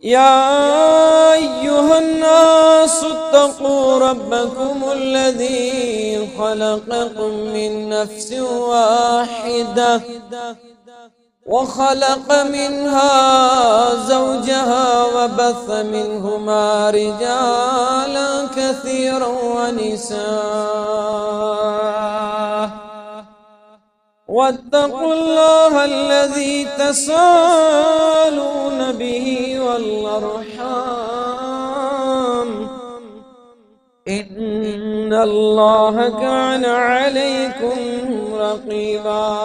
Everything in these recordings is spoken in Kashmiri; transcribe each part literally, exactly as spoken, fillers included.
يا أيها الناس اتقوا ربكم الذي خلقكم من نفس واحدة وخلق منها زوجها وبث منهما رجالا كثيرا ونساء واتقوا الله الذي تساءلون به والأرحام إن الله كان عليكم رقيبا.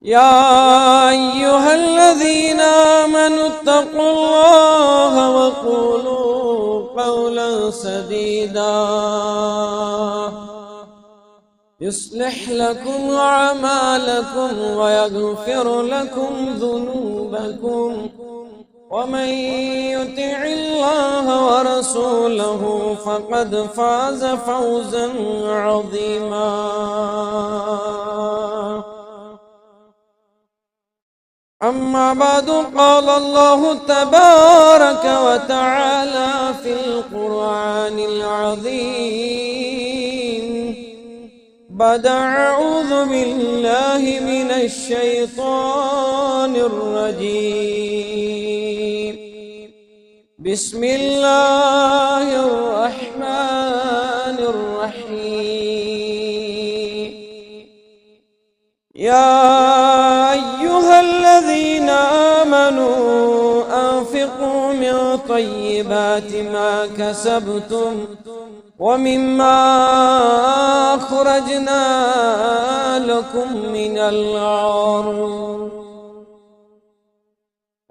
يا أيها الذين آمنوا اتقوا الله وقولوا قولا سديدا يصلح لكم أعمالكم ويغفر لكم ذنوبكم ومن يطع الله ورسوله فقد فاز فوزا عظيما. أما بعد، قال الله تبارك وتعالى في القرآن العظيم بعد أعوذ بالله من الشيطان الرجيم. بسم الله الرحمن الرحيم. يا أيها الذين آمنوا أنفقوا من طيبات ما كسبتم ومما أخرجنا لكم من الأرض.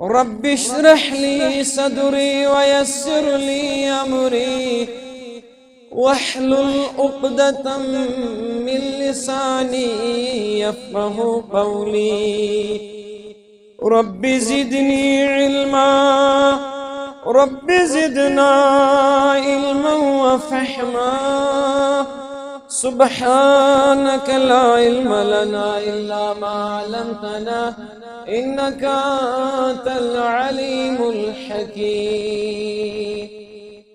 رب اشرح لي صدري ويسر لي أمري واحلل عقدة من لساني يفقه قولي. رب زدني علما. رب زدنا علما وفهما. سبحانك لا علم لنا إلا ما علمتنا إنك أنت العليم الحكيم.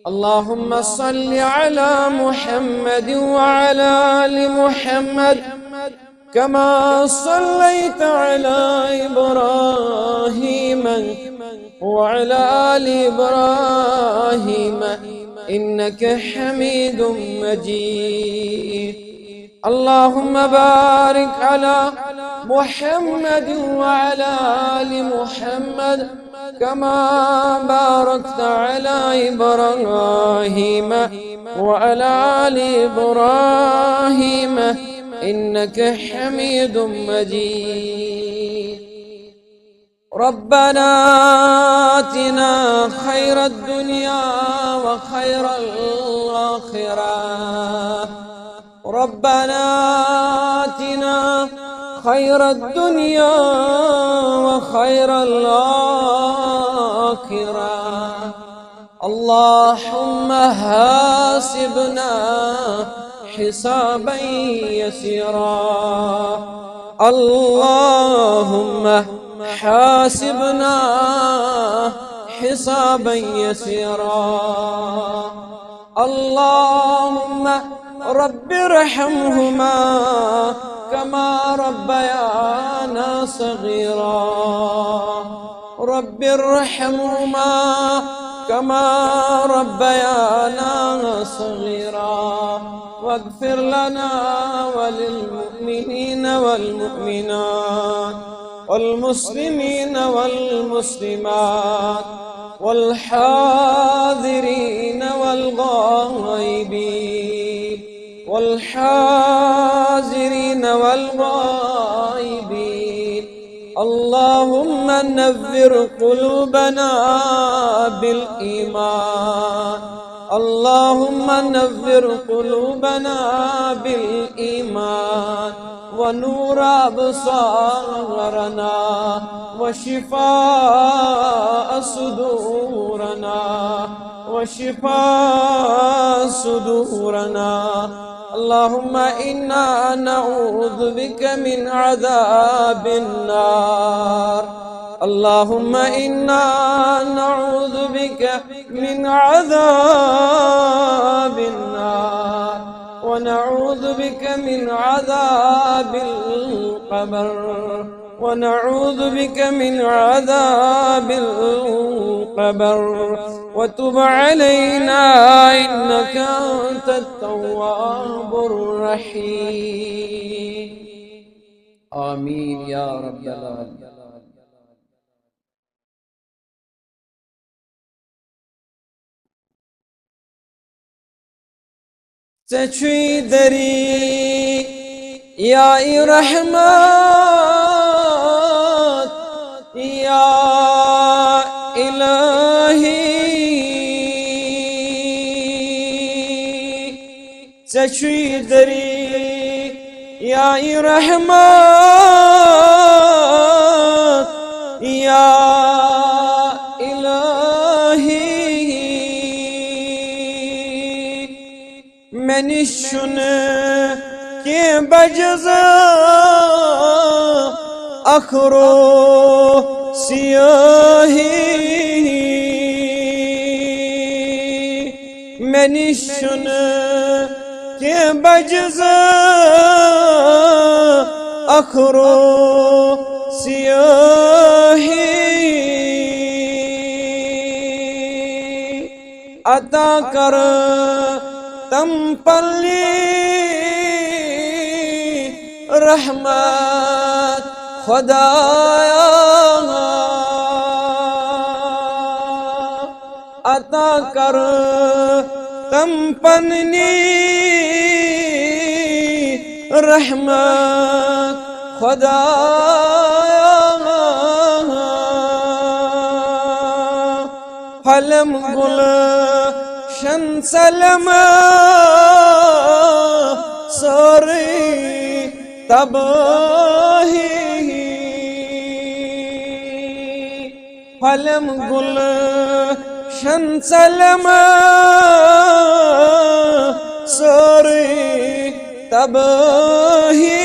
اللهم صل على محمد وعلى آل محمد كما صليت على إبراهيم وعلى آل إبراهيم إنك حميد مجيد. اللهم بارك على محمد وعلى آل محمد كما باركت على إبراهيم وعلى آل إبراهيم إنك حميد مجيد. ربنا آتنا خير الدنيا وخير الآخرة. ربنا آتنا خير الدنيا وخير الآخرة. اللهم حاسبنا حسابا يسيرا. اللهم حاسبنا حسابا يسيرا. اللهم رب ارحمهما كما ربيانا صغيرا. رب ارحمهما كما ربيانا صغيرا. واغفر لنا وللمؤمنين والمؤمنات والمسلمين والمسلمات والحاضرين والغائبين والحاضرين والغائبين. اللهم نور قلوبنا بالإيمان. اللهم نور قلوبنا بالإيمان ونور أبصارنا وشفاء صدورنا وشفاء صدورنا. اللهم إنا نعوذ بك من عذاب النار. اللهم إنا نعوذ بك من عذاب النار، ونعوذ بك من عذاب القبر، ونعوذ بك من عذاب القبر، وتب علينا إنك أنت التواب الرحيم. آمين يا رب العالمين. ژےٚ چھُے دٔریایہِ رحمت یا الہی، ژےٚ چھُے دٔریایہِ رحمت یا الہی۔ مےٚ نِش چھُنہٕ کینٛہہ بجز اخرو سیاہی۔ مےٚ نِش چھُنہٕ کینٛہہ بجز اخرو سیاہی۔ عطا کر تم پلی رحمت خدایا، عطا کر تم پننی رحمت خدایا۔ پھلم گلشن سلم سورُے تبٲہی۔ پھلم گلشن سلم سورُے تبٲہی۔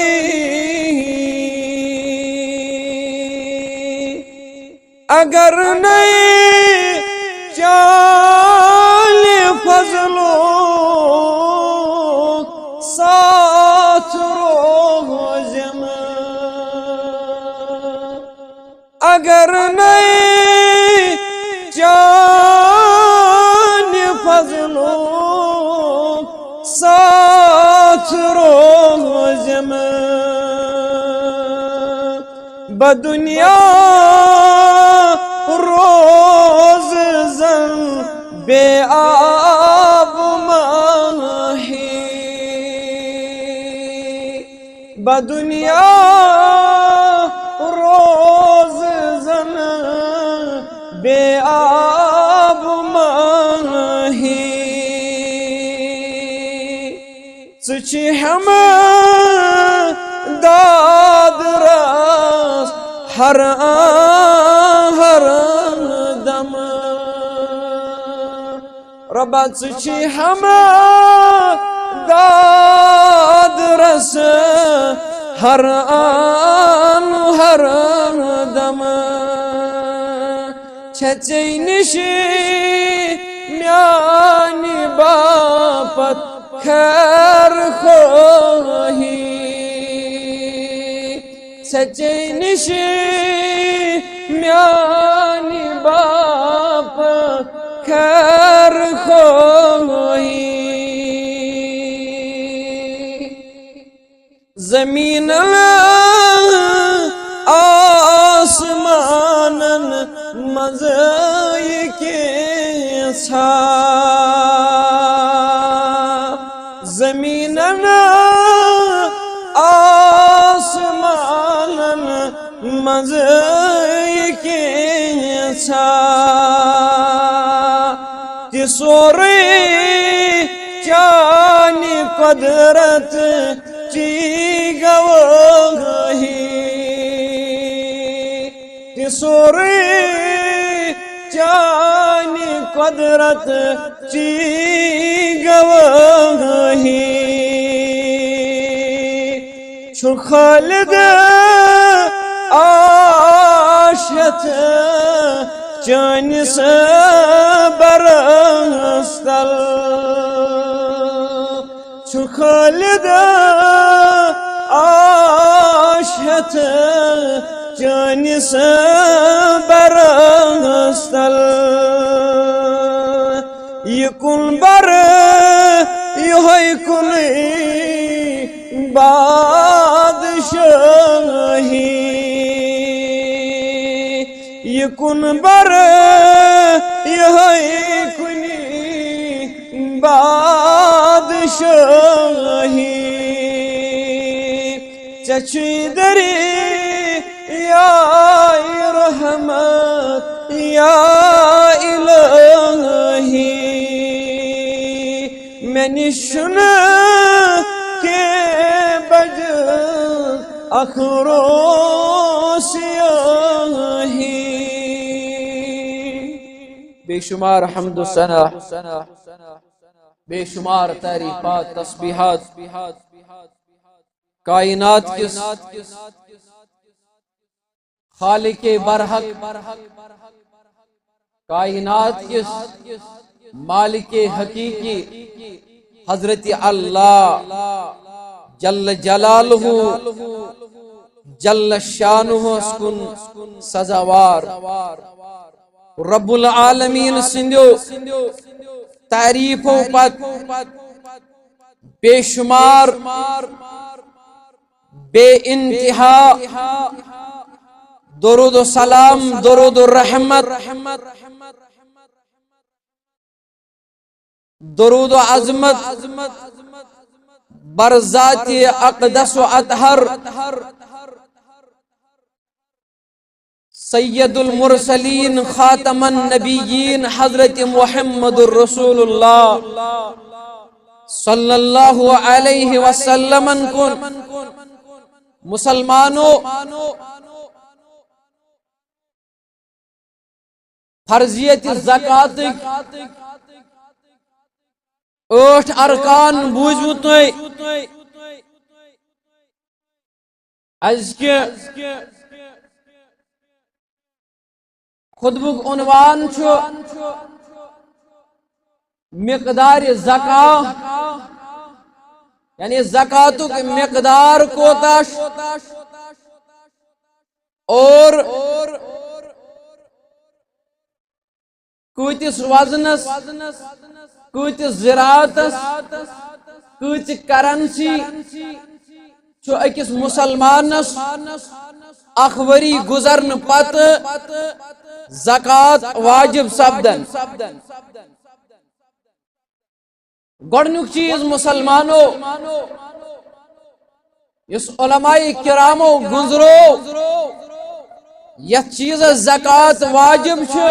اگر نَے چانہِ فضلُک ساتھ روزِ نہٕ، اگر نَے چانہِ فضلُک ساتھ روزِ نہٕ، بہٕ دُنیا روزٕ زن بے آب ماہی۔ بہٕ دُنیا روزٕ زن بے آب ماہی۔ ژٕ چھِ ہٮ۪مہٕ داد رس ہر آن ہر دمہٕ۔ رۄبا، ژٕ چھِ ہٮ۪مہٕ داد رس ہر آن ہر دمہٕ۔ چھےٚ ژے نِش میانہِ باپتھ خیر خواہی۔ چھےٚ ژے نِش میانہِ باپتھ خیر خواہی۔ زمینن آسمانن منٛز یہِ کینٛژھا، زمینن آسمانن منٛز یہِ کینٛژھا، تہِ سورُے چانہِ قۄدرت چی گوٲہی۔ تہِ سورُے چانہِ قۄدرت چی گوٲہی۔ چھُ خالد عرش ہیٚتھ چٲنِس برس تل چھُ خالد آش ہیٚتھ چٲنِس برس تل۔ یہِ کُن بر، یِہوٚے کُنُے بادشاہی۔ یہِ کُن بر، یِہوٚے کُنُے بادشاہی۔ ژےٚ چھُے دریایہِ رحمت یا الہی۔ مےٚ نِش چھُنہٕ کینٛہہ بجز اکھ روسیاہی۔ بے شمار حمد و ثنا، بے شمار تعریفات، تسبیحات، کائنات کِس خالق برحق، کائنات کِس مالک حقیقی حضرت اللہ جل جلالہ جل شانہس کُن سزاوار۔ رب العالمین سٕنٛدیو تعریفو پتہٕ بے شمار بے انتہا درود و سلام، درود و رحمت، درود و عظمت بر ذات اقدس و اطہر سید المرسلین خاتم النبیین حضرت محمد الرسول اللہ صلی اللہ علیہ وسلمن کُن۔ مسلمانو، فرضیت زکاتٕکۍ ٲٹھ ارکان بوٗزِو تُہۍ۔ أزکہِ خطبُک عنوان چھُ مقدار زکا، یعنی زکاتُک مقدار کوتاہ چھُ اور کۭتِس وزنس، کۭتِس زراعتس، کۭژِ کرنسی چھُ أکِس مسلمانس اکھ ؤری گُزرنہٕ پتہٕ زکوٰۃ واجب سپدان۔ گۄڈٕنیُک چیٖز مسلمانو، یُس علماء کرامو گُنزرو، یتھ چیٖزس زکوٰۃ واجب چھُ،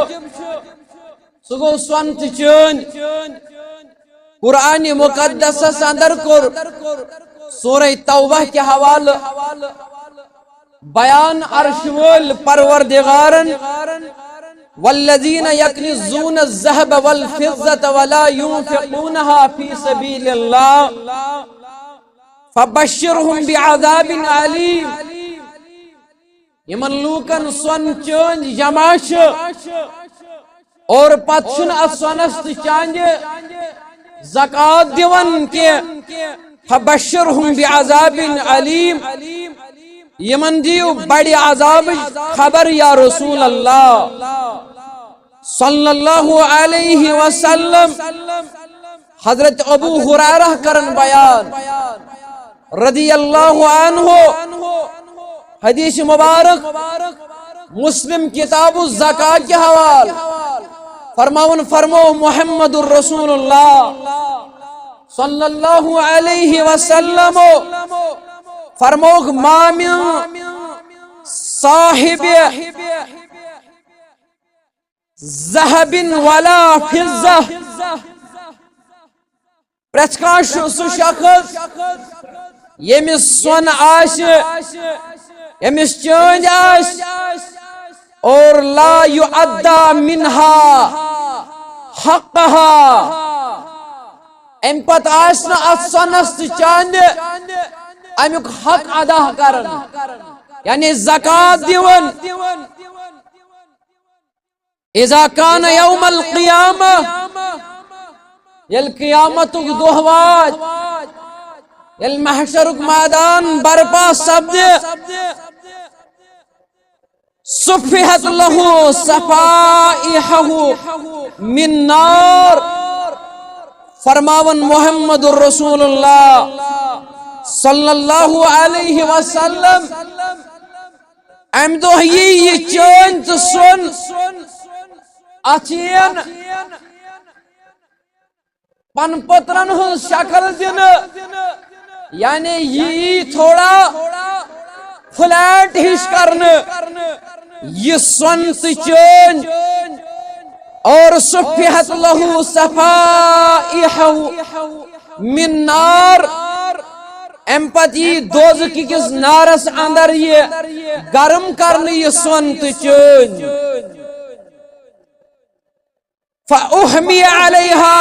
سُہ گوٚو سۄن تہٕ چٲنۍ۔ قرآن مقدسس اندر کوٚر سورہ توبہ کہِ حوالہٕ بیان عرش وٲلۍ پروردگارن، والذین یکنزون الذهب والفضة ولا ينفقونها في سبيل الله فبشرهم بعذاب أليم۔ یِمن لوٗکن سۄن چٲنۍ جمع چھِ اور پتہٕ چھُنہٕ اتھ سۄنس تہٕ چاندِ زکوٰۃ دِوان کینٛہہ، فبشرهم بعذاب أليم، یِمن دِیِو بڑِ عذابٕچ خبر یا رسول اللہ صلی اللہ علیہ وسلم۔ حضرت ابو ہریرہ کرن بیان رضی اللہ عنہ، حدیث مبارک مسلم کتاب الزکاة کے حوال فرماون، فرمو محمد الرسول اللہ صلی اللہ علیہ وسلم فرموک، ما من صاحب ذهب ولا فضة، پرٛٮ۪تھ کانٛہہ چھُ سُہ شخص ییٚمِس سۄن آسہِ، ییٚمِس چٲنٛدۍ آسہِ، اور لا يؤدى منها حقها، اَمہِ پتہٕ آسہِ نہٕ اَتھ سۄنس تہٕ چاندِ اَمیُک حق ادا کران، یعنی زکوٰۃ دِوان۔ اذا کان یوم القیامہ، ییٚلہِ قیامتُک دۄہ واتہِ، ییٚلہِ محشرُک میدان برپا سپدِ، صفحت لہ صفائحہ من نار۔ فرماون محمد رسول اللہ صلی اللہ علیہ وسلم، امہِ دۄہ یی یہِ چٲنۍ تہٕ سۄن اتھ یِن پن پترن ہٕنٛز شکل دِنہٕ، یعنی یہِ یی تھوڑا فلیٹ ہِش کرنہٕ یہِ سۄن تہٕ چٲنۍ۔ اور صفحت لہ صفائحہ من نار، امہِ پتہٕ یی دوزخ کِس نارس اندر یہِ گرم کرنہٕ یہِ سۄن تہٕ چٲنۍ۔ فأحمی علیہا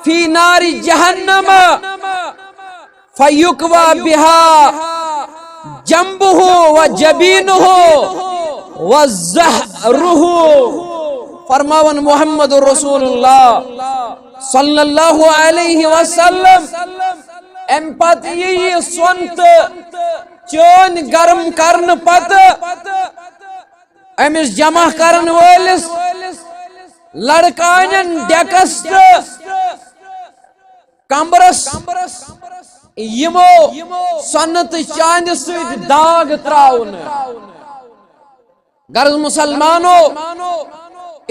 فی نار جہنم فیکوی بہا جنبہ و جبینہ و ظہرہ۔ فرماون محمد رسول اللہ صلی اللہ علیہ وسلم، امہِ پتہٕ یی یہِ سۄن تہٕ چٲنۍ گرم کرنہٕ پتہٕ أمِس جمع کرن وٲلِس لڑکانٮ۪ن ڈیکس تہٕ کمبرس یِمو سۄنہٕ تہٕ چاندِ سۭتۍ داغ تراونہٕ۔ غرض مسلمانو،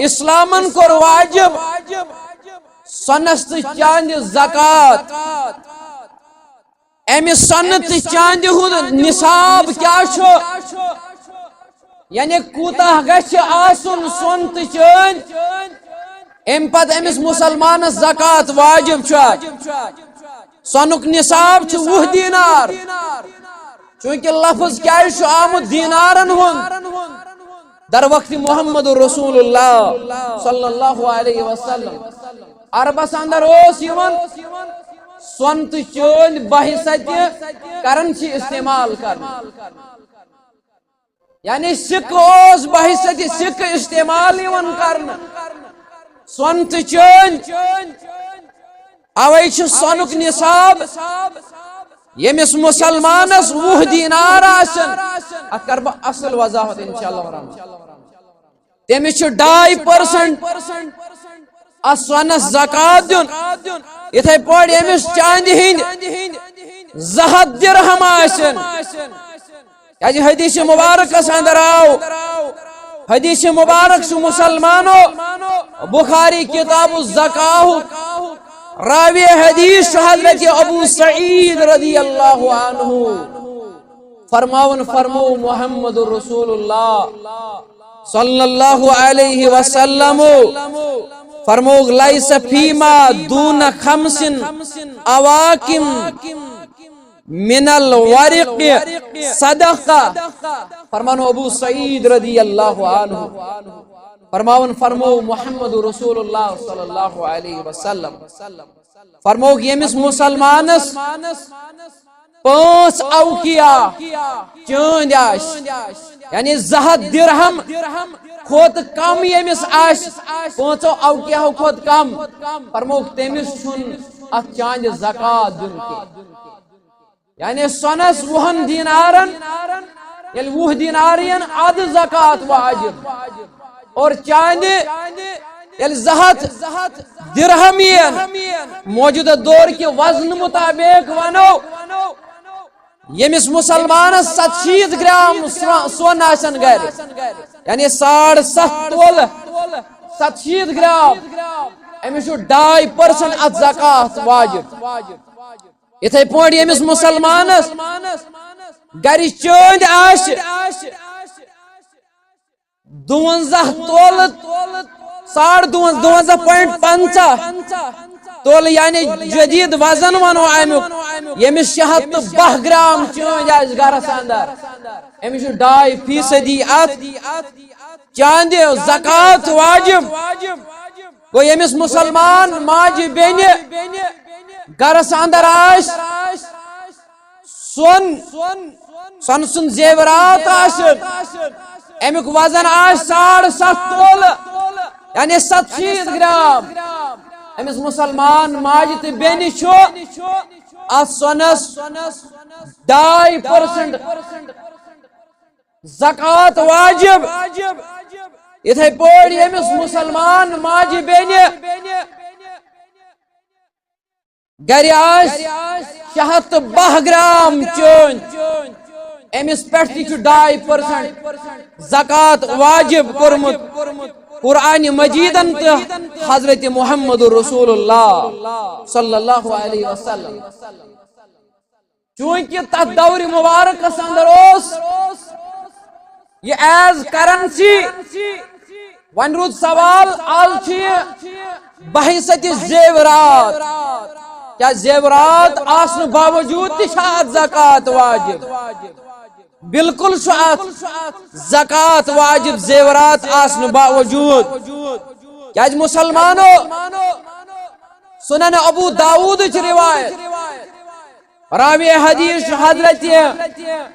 اسلامن کوٚر واجب سۄنس تہٕ چاندِ زکوٰۃ۔ امہِ سۄنہٕ تہٕ چاندِ ہُنٛد نصاب کیٛاہ چھُ؟ یعنی کوٗتاہ گژھِ آسُن سۄن تہٕ چٲنۍ، امہِ پتہٕ أمِس مسلمانس زکوٰۃ واجب چھُ؟ سۄنُک نصاب چھُ وُہ دینار، چونکہ لفظ کیٛازِ چھُ آمُت دینارن ہُنٛد؟ در وقت محمد رسول اللہ صلی اللہ علیہ وسلم عربس اندر اوس یِوان سۄن تہٕ چٲنۍ بحیثیت کرنسی استعمال کرنہٕ۔ یعنی سکہ اوس بحیثیت سکہ استعمال یِوان کرنہٕ۔ سۄن تہٕ چٲنۍ، اوے چھُ سۄنُک نصاب ییٚمِس مسلمانس وُہ دینار آسن۔ اتھ کرٕ بہٕ اصل وضاحت انشاءاللہ الرحمن۔ تٔمِس چھُ ڈاے پرسنٹ اتھ سۄنس زکوٰۃ دیُن۔ یِتھے پٲٹھۍ ییٚمِس چاندِ ہٕنٛدۍ زٕ ہتھ درہم آسن۔ کیازِ حدیث مبارکس اندر آو، حدیث مبارک چھُ مسلمانو بخاری کتاب الزکاہ، راوی حدیث چھُ حضرت ابو سعید رضی اللہ عنہ۔ فرماون فرمو محمد رسول اللہ صلی اللہ علیہ وسلم، فرموک، لیس فیما دون خمس عواقم من الورق صدقہ۔ فرمانو ابو سعید رضی اللہ عنہ، فرماون فرمو محمد رسول اللہ صلی اللہ علیہ وسلم، فرموک، ییٚمِس مسلمانس پانٛژھ اوقیہ چٲندۍ آسہِ، یعنی زٕ ہتھ درہم کھۄتہٕ کم ییٚمِس آسہِ، پانٛژو اوقیاہو کھۄتہٕ کم، فرموک، تٔمِس چھُنہٕ اتھ چاندِ زکوٰۃ دیُن کینٛہہ۔ یعنی سۄنس وُہن دینارن، ییٚلہِ وُہ دینار یِن، ادٕ زکوٰۃ واجب۔ اور چاندِ ییٚلہِ زٕ ہتھ درہم یِن، موجودہ دور کہِ وزنہٕ مطابق ونو، ییٚمِس مسلمانس ستشیٖتھ گرام سۄ-، سۄن آسن گرِ، یعنی ساڑ ستھ تولہٕ، ستشیٖتھ گرام، أمِس چھُ ڈاے پرسنٹ اتھ زکوٰۃ واجب۔ یِتھے پٲٹھۍ ییٚمِس مسلمانس گرِ چٲندۍ آسہِ، دُوَنزاہ تولہٕ، ساڑ دُوَنزاہ، دُوَنزاہ پوینٹ پنژاہ تولہٕ، یعنی جدید وزن ونو امیُک، ییٚمِس شےٚ ہتھ تہٕ باہ گرام چٲندۍ آسہِ گرس اندر، أمِس چھُ ڈاے فیصدی اتھ چاندِ زکوٰۃ واجب۔ گوٚو ییٚمِس مسلمان ماجہِ بیٚنہِ گرس اندر آسہِ، سۄن، سۄن سُنٛد زیورات آسن، امیُک وزن آسہِ ساڑ ستھ تولہٕ، یعنی ستشیٖتھ گرام۔ أمِس مُسلمان ماجہِ تہٕ بیٚنہِ چھُ اَتھ سۄنَس ڈاے پٔرسنٹ زکوٰۃ واجب۔ یِتھے پٲٹھۍ ییٚمِس مُسلمان ماجہِ بیٚنہِ گرِ آسہِ شےٚ ہَتھ تہٕ باہ گرام چٲنۍ، أمِس پٮ۪ٹھ تہِ چھُ ڈاے پٔرسنٹ زکوٰۃ واجب کوٚرمُت قرآن مجیدن تہٕ حضرت محمد رسول اللہ صلی اللہ علیہ وسلم۔ چونکہ تتھ دورِ مبارکس اندر اوس یہِ ایز کرنسی۔ وۄنۍ روٗد سوال، از چھُ یہِ بحیثیت زیورات۔ کیا زیورات آسنہٕ باوجود تہِ چھا اتھ زکوٰۃ واجب؟ بالکل چھُ اتھ زکوٰۃ واجب، زیورات آسنہٕ باوجود۔ کیازِ مسلمانو، سنن ابو داؤدٕچ روایت، راوی حدیث چھُ حضرت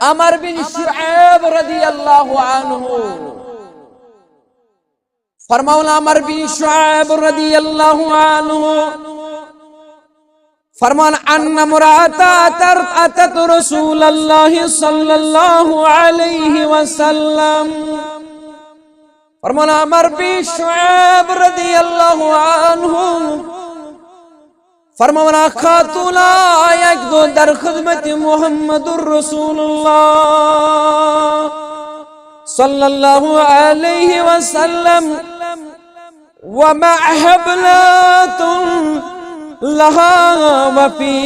عمر بن شعیب رضی اللہ عنہ۔ فرماوان عمر بن شعیب رضی اللہ عنہ، فرماوان ان امرأة اتت رسول اللہ صلی اللہ علیہ وسلم۔ فرماوان عمر بن شعیب رضی اللہ عنہ، فرماوان اکھ خاتون آیہِ اکہِ دۄہ در خدمت محمد رسول اللہ صلی اللہ علیہ وسلم، ومعها ابنة لها وفي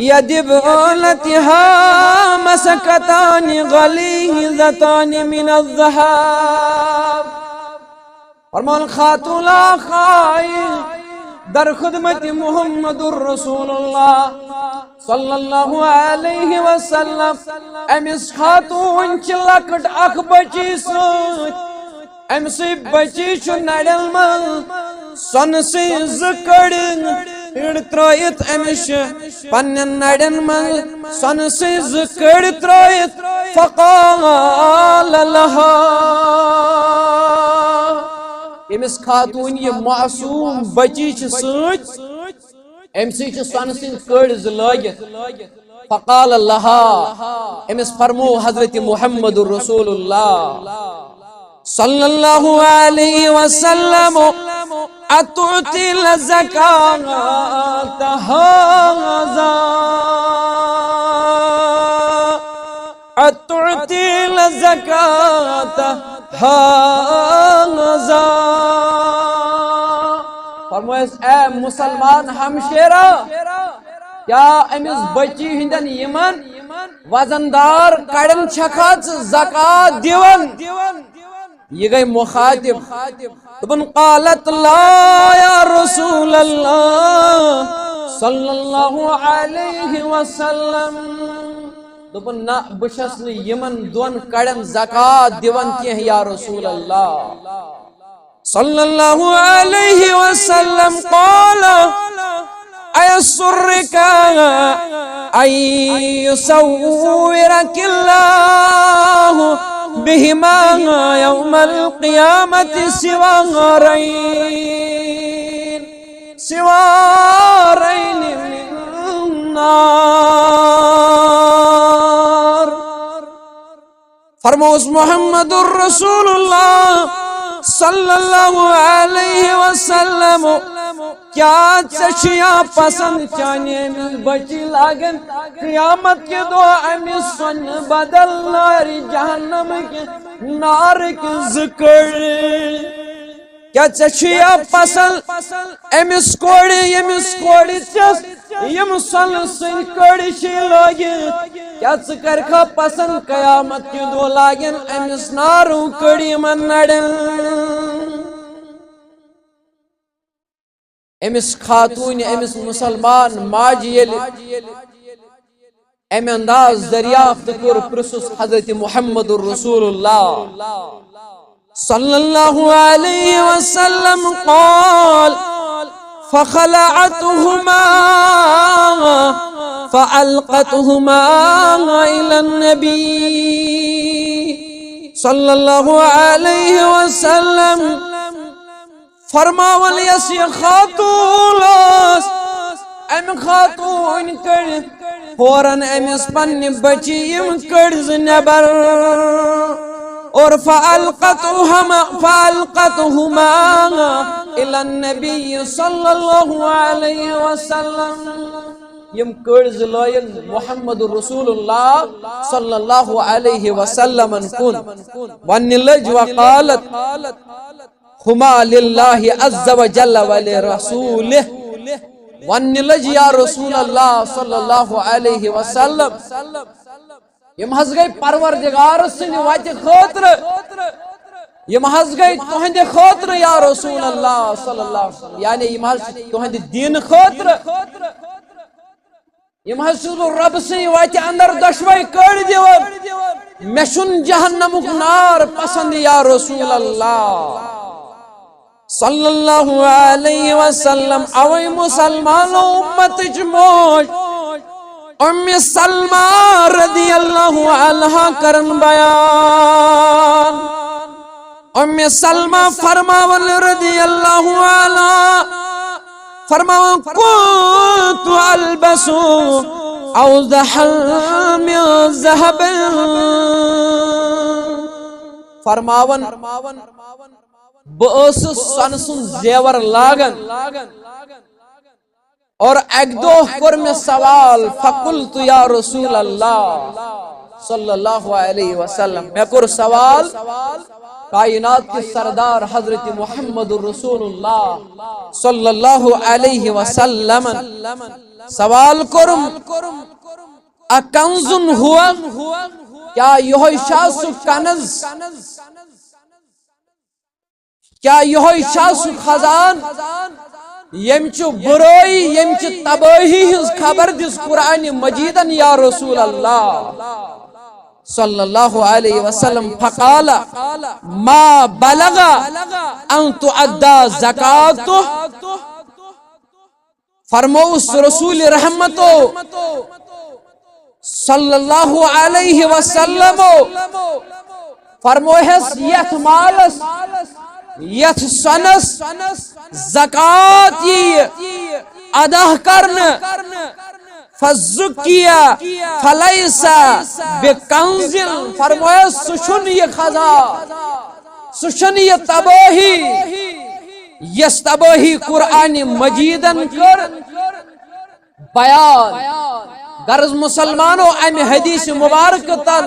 يد ابنتها مسكتان غليظتان من الذهب۔ فرماوان خاتون اکھ آیہِ در خدمت محمد رسول اللہ صلی اللہ علیہ وسلم۔ أمِس خاتون چھِ لۄکٕٹ اکھ بچی سۭتۍ۔ أمۍ سٕے بچی چھُ نرٮ۪ن منٛز سۄنہٕ سٕنٛدۍ زٕ کٔڑۍ ترٲیِتھ۔ أمِس چھِ پننٮ۪ن نرٮ۪ن منٛز سۄنہٕ سٕنٛدۍ زٕ کٔڑۍ ترٲیِتھ۔ فقال لها، ییٚمِس خاتوٗن یہِ معصوٗم بچی چھِ سۭتۍ، أمۍ سٕے چھِ سۄنہٕ سٕنٛدۍ کٔڑۍ زٕ لٲگِتھ۔ فقال لها، أمِس فرمو حضرت محمد رسول اللہ صلی اللہ علیہ وسلم، اتعطي الزکاة هذا؟ اتعطي الزکاة هذا؟ فرمٲیس، اے مسلمان ہمشیرا، کیا أمِس بچی ہٕنٛدٮ۪ن یِمن وزن دار کڑٮ۪ن چھکھا ژٕ زکوٰۃ دِوان؟ یہِ گٔے مخاطب۔ دوٚپُن، قالت لا یا رسول اللہ صلی اللہ علیہ وسلم۔ دوٚپُن، نہ، بہٕ چھَس نہٕ یِمن دۄن کڑٮ۪ن زکوٰۃ دِوان کینٛہہ، یا رسول اللہ۔ صلی اللہ علیہ وسلم۔ قال، أيسرك أن يصورك الله بهما يوم القيامة سوارين، سوارين من نار؟ فرموس محمد رسول اللہ صلی اللہ علیہ وسلم، کیا ژےٚ چھُیا پسند چانہِ أمِس بچی لاگن قیامت کہِ دۄہ أمِس سۄنہٕ بدل نارِ جہنم کہِ نارٕکۍ زٕ کٔڑۍ؟ کیا ژےٚ چھُیا پسند أمِس کورِ، ییٚمِس کورِ ژےٚ یِم سۄنہٕ سٕنٛدۍ کٔڑۍ چھِ لٲگِتھ، کیا ژٕ کرکھا پسند قیامت کہِ دۄہ لاگن أمِس نارو کٔڑۍ یِمن نرٮ۪ن؟ أمِس خاتوٗنہِ، أمِس مُسلمان ماجہِ ییٚلہِ امہِ انداز دریافت کوٚر، پرژھُس حضرت محمد رسول اللہ صلی اللہ علیہ وسلم۔ قال، فخلعتهما فألقتهما إلى النبي صلى الله عليه وسلم۔ فرماوان یۄس یہِ خاتوٗن ٲس، امہِ خاتوٗن کٔڑۍ فوراً أمِس پننہِ بچی یِم کٔڑۍ زٕ نٮ۪بر۔ اور فالقتهما فالقتهما الى النبي صلى الله عليه وسلم۔ یِم کٔڑۍ زٕ لٲیِن محمد رسول اللہ صلی اللہ علیہ وسلمن کُن۔ وننہِ لٔج وقالت ہما للہ عز وجل ولرسولہ۔ وننہِ لٔج یا رسول اللہ صلی اللہ علیہ وسلم، یِم حظ گٔے پروردگار سٕنٛدِ وتہِ خٲطرٕ، یِم حظ گٔے تُہنٛدِ خٲطرٕ یا رسول اللہ صلی اللہ علیہ وسلم، یعنی یِم حظ چھِ تُہنٛدِ دین خٲطرٕ۔ یِم حظ چھُس بہٕ رۄبہٕ سٕنٛدِ وتہِ اندر دۄشوے کٔڑۍ دِوان۔ مےٚ چھُنہٕ جہنمُک نار پسند یا رسول اللہ صلی اللہ علیہ وسلم۔ اوے مسلمانو امتٕچ موج ام سلمہ رضی اللہ عنہا کرن بیان۔ ام سلمہ فرماون رضی اللہ عنہا، فرماون، كنت البس اوضحا من ذهب۔ فرماون، بہٕ ٲسٕس سۄنہٕ سُنٛد زیور لاگان۔ اور اکہِ دۄہ کوٚر مےٚ سوال، فقلت یا رسول اللہ صلی اللہ علیہ وسلم، مےٚ کوٚر سوال کائنات کِس سردار حضرت محمد رسول اللہ صلی اللہ علیہ وسلم، سوال کوٚرُم، اکنز ہوا، کیا یہوے چھا سُہ کنز؟ کیا یہوے چھا سُہ خزان ییٚمہِ چہِ بُرٲیی، ییٚمہِ چہِ تبٲہی ہٕنٛز خبر دِژ قرآن مجیدن یا رسول اللہ صلی اللہ علیہ وسلم؟ فقال، ما بلغ ان تؤدى زکاتہ۔ فرموس رسول رحمتو صلی اللہ علیہ وسلم، فرموہس، یتھ مالس، یتھ سۄنس زکات یی ادا کرنہٕ، فزکیہ فلیس بکنز، فرموہس، سُہ چھُنہٕ یہِ خزان، سُہ چھُنہٕ یہِ تبٲہی، یۄس تبٲہی قرآن مجیدن کٔر بیان۔ غرض مسلمانو، امہِ حدیث مبارک تل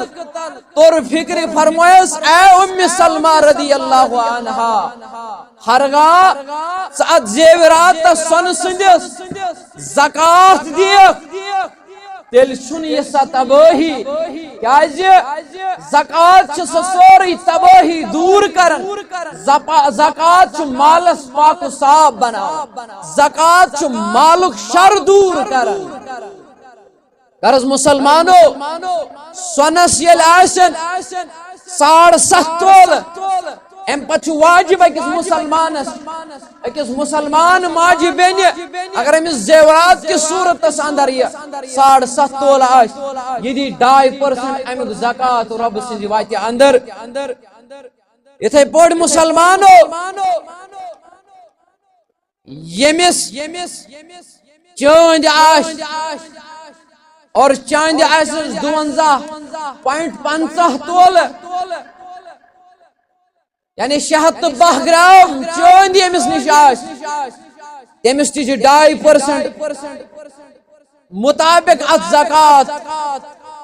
توٚر فکرِ، فرمویس، اے ام سلمہ رضی اللہ عنہا، ہرگاہ ژٕ اتھ زیوراتس سۄنہٕ سٕنٛدِس زکات دِکھ، تیٚلہِ چھُنہٕ یہِ سۄ تبٲہی، کیازِ زکات چھِ سۄ سٲرٕے تبٲہی دوٗر کران۔ زپا-، زکات چھُ مالس پاک و صاف بناوان۔ زکات چھُ مالُک شر دوٗر کران۔ غرض مسلمانو، سۄنس ییٚلہِ آسن ساڑ ستھ تولہٕ، امہِ پتہٕ چھُ واجب أکِس مسلمانس، أکِس مسلمان ماجہِ بیٚنہِ، اگر أمِس زیورات کِس صوٗرتس اندر یہِ ساڑ ستھ تولہٕ آسہِ، یہِ دی ڈاے پٔرسنٹ امیُک زکات رۄبہٕ سٕنٛدِ وتہِ اندر۔ یِتھے پٲٹھۍ مسلمانو، ییٚمِس چٲنٛدۍ آسہِ اور چٲنٛدۍ آسٮ۪س دُوَنزاہ پوینٹ پنٛژاہ تولہٕ، یعنی شےٚ ہتھ تہٕ باہ گرام چٲنٛدۍ ییٚمِس نِش آسہِ، تٔمِس تہِ چھِ ڈاے پٔرسنٹ مطابق اتھ زکات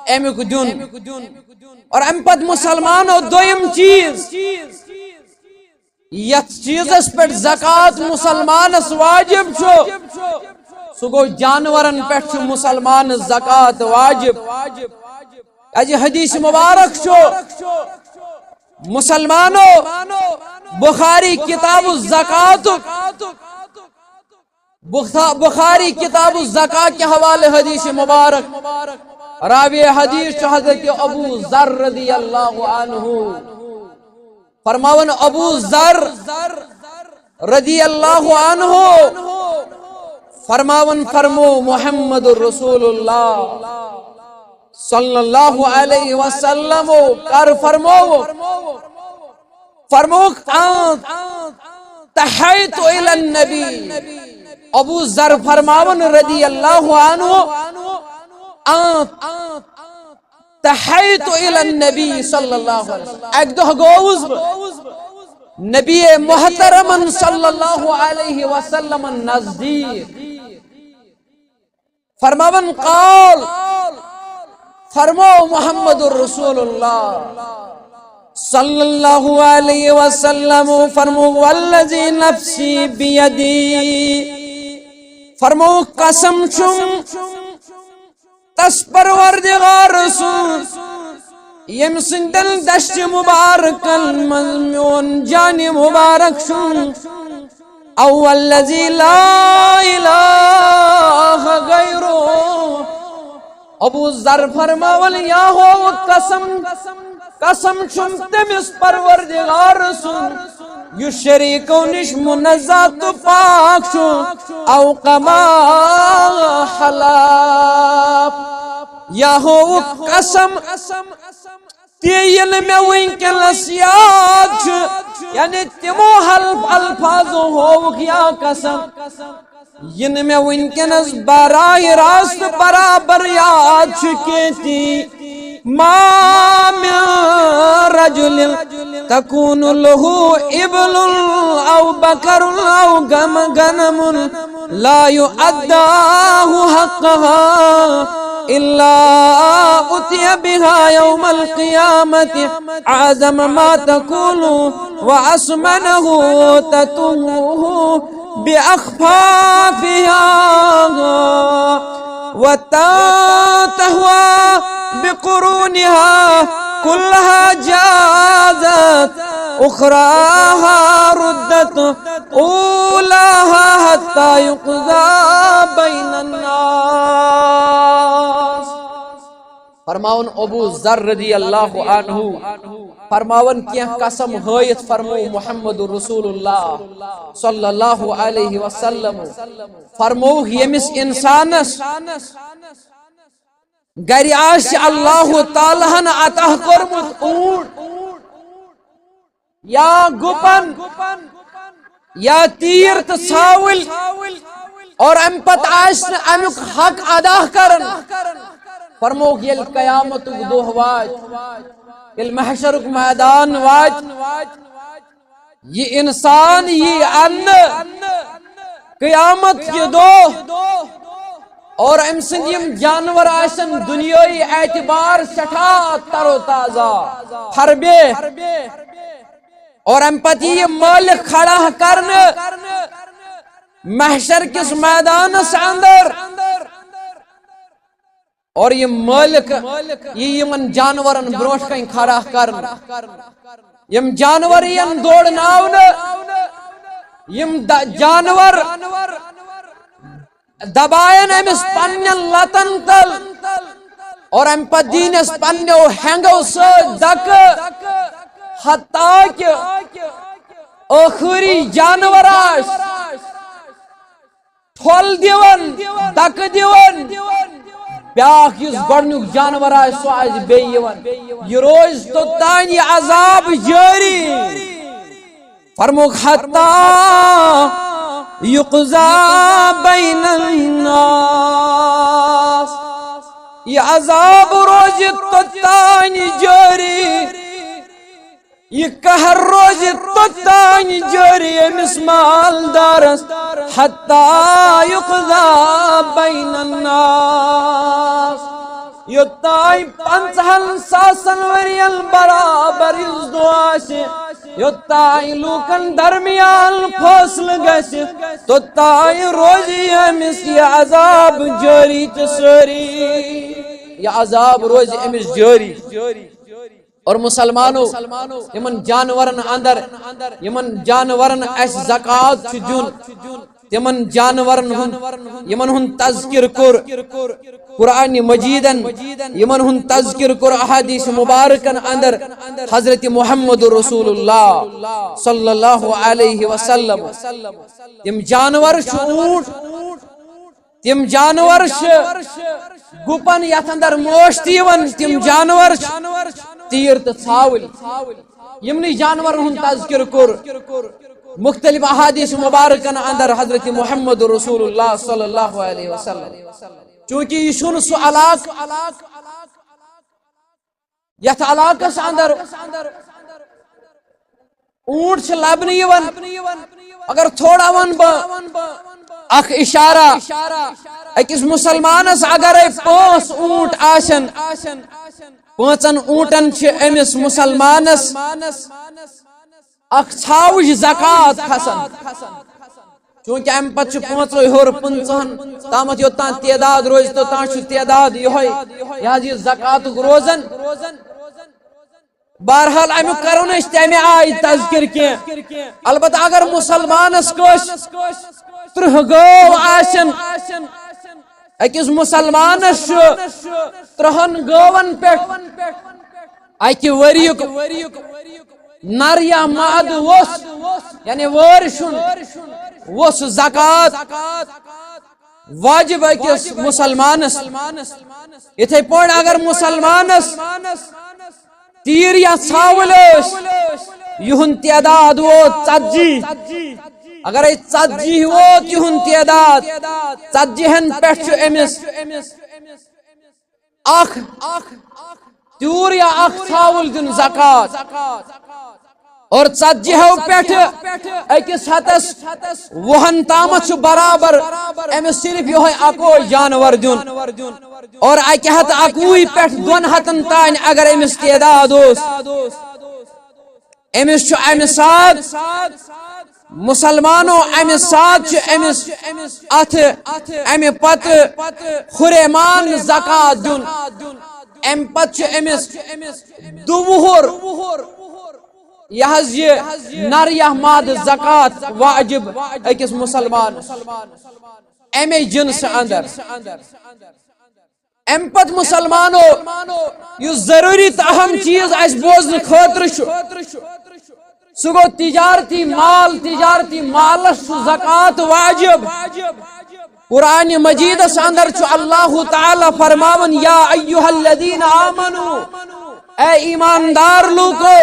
امیُک دیُن۔ اور امہِ پتہٕ مسلمانو دوٚیِم چیٖز، یتھ چیٖزس پٮ۪ٹھ زکات مسلمانس واجب چھُ، سُہ گوٚو جانورن پٮ۪ٹھ چھُ مسلمانس زکات واجب۔ کیازِ حدیث مبارک چھُ، مسلمانو، بخاری کتاب الزکات، بخ-، بخاری کتاب الزکات کے حوالے حدیث مبارک، راوی حدیث چھُ حضرت ابو ذر رضی اللہ عنہ۔ فرماون ابو ذر رضی اللہ عنہ، فرماون فرمو محمد رسول اللہ صلی اللہ علیہ وسلم، کر فرمو، فرموک، آن تحیت الی النبی۔ ابو ذر فرماون رضی اللہ عنہ، آ، تحیت الی النبی صلی اللہ علیہ وسلم۔ اکہِ دۄہ گوٚوُس بہٕ نبی محترمن صلی اللہ علیہ وسلم نزدیک۔ فرماون قال، فرمو محمد رسول اللہ صلی اللہ علیہ وسلم، فرمو والذی نفسی بیدی، فرمو قسم چھُم تس پروردگار سُنٛد، ییٚمہِ سٕنٛدٮ۪ن دشتِ مبارکن منٛز میون جانِ مبارک چھُ۔ او الذی لا الہ غیرہ۔ ابو ذر فرماون، یا ہو قسم، قسم چھُم تٔمِس پروردگار سُنٛد، یُس شریکو نِش منزہ تہٕ پاک چھُ۔ او کما حلف۔ یا ہو قسم، تہِ یہِ نہٕ مےٚ وٕنکیٚنس یاد چھُ، یعنی تِمو حلف الفاظو ہووُکھ یا قسم، یہِ نہٕ مےٚ وٕنکیٚنس براہ راست برابر یاد چھُ کینٛہہ تہِ۔ ما من رجل تكون له إبل أو بقر أو غم-، غنم لا يؤداه حقها إلا أتي بها يوم القيامة أعظم ما تكون وأثمنه تطوه بأخفافها وتنتهى بقرونها كلها جازت أخراها ردت أولاها حتى يقضى بين الناس۔ فرماون ابو ذر رضی اللہ عنہ، فرماون کینٛہہ قسم ہٲیِتھ فرمو محمد رسول اللہ صلی اللہ علیہ وسلم، فرمو ییٚمِس انسانس گرِ آسہِ اللہ تعالیٰ ہن عطا کوٚرمُت اوٗنٹ یا گُپن یا تیٖر تہٕ ژھاوٕلۍ، اور امہِ پتہٕ آسہِ نہٕ امیُک حق ادا کران، فرمووُکھ ییٚلہِ قیامتُک دۄہ واتہِ، ییٚلہِ محشرُک میدان واتہِ، یہِ انسان یی اننہٕ قیامت کہِ دۄہ، اور أمۍ سٕنٛدۍ یِم جانور آسن دُنیٲیی اعتبار سٮ۪ٹھاہ تر و تازہ، تھربے، اور اَمہِ پتہٕ یی یہِ مٲلِک کھڑا کرنہٕ محشر کِس میدانس اندر۔ اور یہِ مٲلِک یی یِمن جانورن برونٛٹھ کنہِ کھڑا کرنہٕ۔ یِم جانور یِن دورناونہٕ، یِم د-، جانور دباین أمِس پننٮ۪ن لتن تل، اور اَمہِ پتہٕ دِنس پننٮ۪و ہٮ۪نٛگو سۭتۍ دکہٕ، حتیٰ کہِ ٲخری جانور آسہِ ٹھۄل دِوان، دکہٕ دِوان۔ بیٛاکھ یُس گۄڈٕنیُک جانور آسہِ، سُہ آسہِ بیٚیہِ یِوان۔ یہِ روزِ توٚتام یہِ عذاب جٲری۔ فرمووُکھ، حتیٰ یقضی بین الناس۔ یہِ عذاب روزِ توٚتام جٲری۔ یہِ قہر روزِ توٚتام جٲری أمِس مالدارس، حتیٰ یقضی بین الناس، یوٚتام پنٛژاہن ساسن ؤرین برابر یُس دۄہ آسہِ، یوٚتام لوٗکن درمیان فٲصلہٕ گژھِ، توٚتام روزِ أمِس یہِ عذاب جٲری تہٕ سٲری۔ یہِ عذاب روزِ أمِس جٲری۔ اور مسلمانو، یِمن جانورن اندر، یِمن جانورن اسہِ زکوٰۃ چھُ دیُن، تِمن جانورن ہُنٛد، یِمن ہُنٛد تذکر کوٚر قرآن مجیدن، یِمن ہُنٛد تذکر کوٚر احادیث مبارکن اندر حضرت محمد رسول اللہ صلی اللہ علیہ وسلم۔ تِم جانور چھِ اوٗنٹ، تِم جانور چھِ گُپن یتھ اندر موش تہِ یِوان، تِم جانور چھِ تیٖر تہٕ ژھاوٕلۍ۔ یِمنٕے جانورن ہُنٛد تذکر کوٚر۔ مختلف احادیث مبارکن اندر حضرت محمد رسول اللہ صلی اللہ علیہ وسلم۔ چونکہ یہ چھُنہٕ سُہ علاقہٕ یتھ علاقس اندر اونٹ چھِ لبنہٕ یِوان۔ اگر تھوڑا ون بہٕ اکھ اشارہ، أکِس مسلمانس اگرے پانٛژھ اونٹ آسن، پانٛژن اونٹن چھِ أمِس مسلمانس اکھ ژھاوٕج زکوٰۃ کھسان۔ چونکہ امہِ پتہٕ چھُ پانٛژو ہیوٚر پٕنٛژٕہن تامتھ یوٚتام تعداد روزِ، توٚتام چھُ تعداد یِہوٚے۔ یہِ حظ یہِ زکوٰتُک روزان۔ بہرحال، امیُک کرو نہٕ أسۍ تمہِ آیہِ تذکر کینٛہہ۔ البتہ اگر مسلمانس کٲنٛسہِ ترٕٛہ گٲو آسن، أکِس مسلمانس چھُ ترٕٛہن گٲون پٮ۪ٹھ اکہِ ؤریُک نر یا مادٕ ووٚژھ، یعنی وٲرۍ سُنٛد ووٚژھ زکوٰۃ واجب أکِس مسلمانس۔ یِتھے پٲٹھۍ اگر مسلمانس تیٖر یا ژھاوٕلۍ ٲسۍ، یِہُنٛد تعداد ووت ژتجی، اگرے ژتجی ووت یِہُنٛد تعداد، ژتجیہن پٮ۪ٹھ چھُ أمِس اکھ تیوٗر یا اکھ ژھاوُل دیُن زکوٰۃ۔ اور ژتجیہو پٮ۪ٹھٕ أکِس ہتس وُہن تامتھ چھُ برابر أمِس صرف یِہوٚے اکوے جانور دیُن۔ اور اکہِ ہتہٕ اکوُہہِ پٮ۪ٹھ دۄن ہتن تام اگر أمِس تعداد اوس، أمِس چھُ امہِ ساتہٕ، مسلمانو، امہِ ساتہٕ چھُ أمِس اتھ، امہِ پتہٕ ہُریمان زکوٰۃ دیُن۔ امہِ پتہٕ چھُ أمِس دُوُہُر، یہِ حظ یہِ نر یا مادٕ زکوٰۃ واجب أکِس مسلمانس امے جنسہٕ اندر۔ امہِ پتہٕ مسلمانو، یُس ضروٗری تہٕ اہم چیز اسہِ بوزنہٕ خٲطرٕ چھُ، سُہ گوٚو تجارتی مال۔ تجارتی مالس چھُ زکوٰۃ واجب۔ قرآن مجیدس اندر چھُ اللہ تعالیٰ فرماوان، یا ایھا الذین آمنو، اے ایماندار لوکو،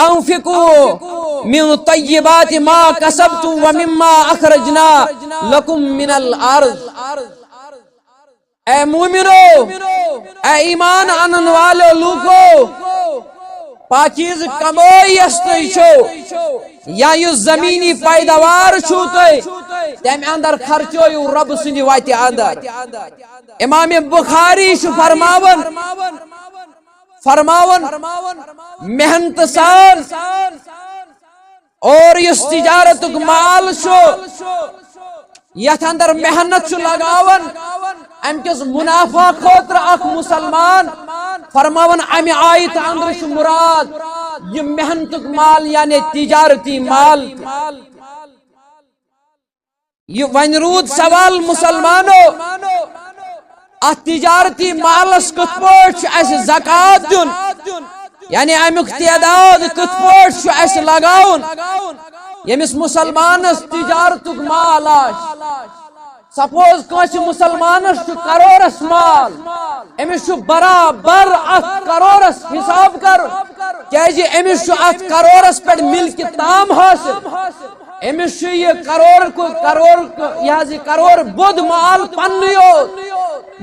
انفقوا من طیبات ما کسبتم ومما اخرجنا لکم من الارض۔ اے مومنو، اے ایمان انن والو لوکو، پاکیز کمٲے یۄس تُہۍ چھو، یا یُس زمینی پیداوار چھو تُہۍ، تمہِ اندر خرچٲیِو رۄب سٕنٛدِ وتہِ اندر۔ امام بخاری چھُ فرماوان، فرماوان، محنت سان اور یُس تجارتُک مال چھُ، یتھ اندر محنت چھُ لگاوان، امہِ کِس منافع خٲطرٕ اکھ مسلمان، فرماوان امہِ آیتہٕ اندرٕ چھُ مراد یہِ محنتُک مال، یعنی تجارتی مال۔ یہِ وۄنۍ روٗد سوال مسلمانو، اتھ تجارتی مالس کِتھ پٲٹھۍ چھُ اسہِ زکوٰۃ دیُن؟ یعنی امیُک تعداد کِتھ پٲٹھۍ چھُ اسہِ لگاوُن؟ ییٚمِس مسلمانس تجارتُک مال آسہِ، سپوز کٲنٛسہِ مسلمانس چھُ کرورس مال، أمِس چھُ برابر اتھ کرورس حساب کرُن، کیازِ أمِس چھُ اتھ کرورس پٮ۪ٹھ ملکہِ تام حٲصِل۔ أمِس چھُ یہِ کرور کو-، کرور کو-، یہِ حظ یہِ کرور بود مال پننُے یوت۔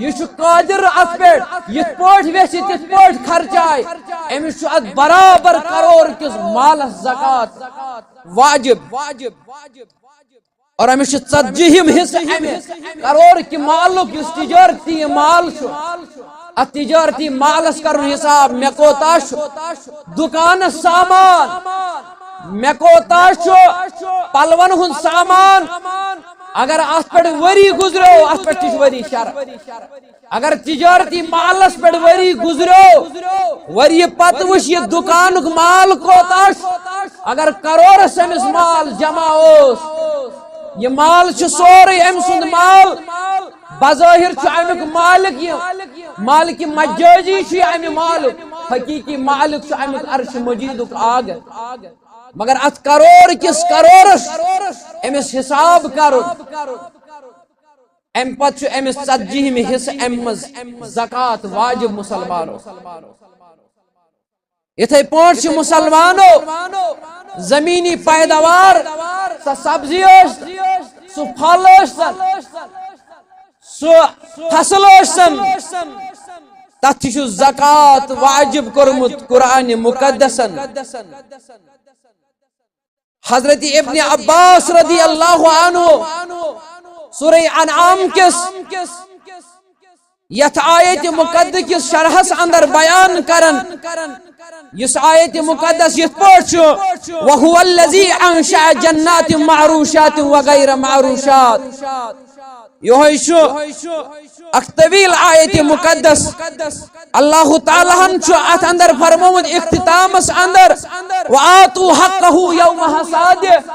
یہِ چھُ قٲدر اتھ پٮ۪ٹھ، یِتھ پٲٹھۍ ویژھِ تِتھ پٲٹھۍ خرچایہِ۔ أمِس چھُ اتھ برابر کرور کِس مالس زکوٰۃ واجب۔ اور أمِس چھُ ژتجیہِم حصہٕ امہِ کرور کہِ مالُک، یُس تجارتی مال چھُ۔ اتھ تجارتی مالس کرُن حساب، مےٚ کوتاہ چھُ دُکانس سامان، مےٚ کوتاہ چھُ پلون ہُنٛد سامان۔ اگر اتھ پٮ۪ٹھ ؤری گُزریو، اتھ پٮ۪ٹھ تہِ چھُ ؤری شرط۔ اگر تجارتی مالس پٮ۪ٹھ ؤری گُزریو، ؤری پتہٕ وٕچھ یہِ دُکانُک مال کوتاہ چھُ۔ اگر کرورس أمِس مال جمع اوس، یہِ مال چھُ سورُے أمۍ سُنٛد مال، بظٲہر چھُ امیُک مالک یہِ، مالک مجازی چھُ یہِ امہِ مالُک، حقیقی مالک چھُ امیُک عرش مجیدُک آگ۔ مگر اتھ کرور کِس کرورس أمِس حساب کرُن، امہِ پتہٕ چھُ أمِس ژتجیہِمہِ حصہٕ امہِ منٛز زکوٰۃ واجب مسلمانو۔ یِتھے پٲٹھۍ چھُ مسلمانو زمینی پیداوار، سۄ سبزی ٲس، سُہ پھل ٲسۍ تن، سُہ فصل ٲسۍ تن، تتھ تہِ چھُ زکوٰۃ واجب کوٚرمُت قرآن مقدسن۔ حضرت ابن عباس رضی اللہ عنہ سورہ انعام کس یتھ آیت مقدس کس شرحس اندر بیان کران، یُس آیت مقدس یتھ پٲٹھۍ چھُ، "وَهُوَ الَّذِي أَنشَأَ جَنَّاتٍ مَعْرُوشَاتٍ وَغَيْرَ مَعْرُوشَاتٍ"۔ یہوے چھُ اکھ طویل آیت مقدس۔ اللہ تعالیٰ ہن چھُ اتھ اندر فرمومُت اختتامس اندر، "وَآتُوا حَقَّهُ يَوْمَ حَصَادِهِ"۔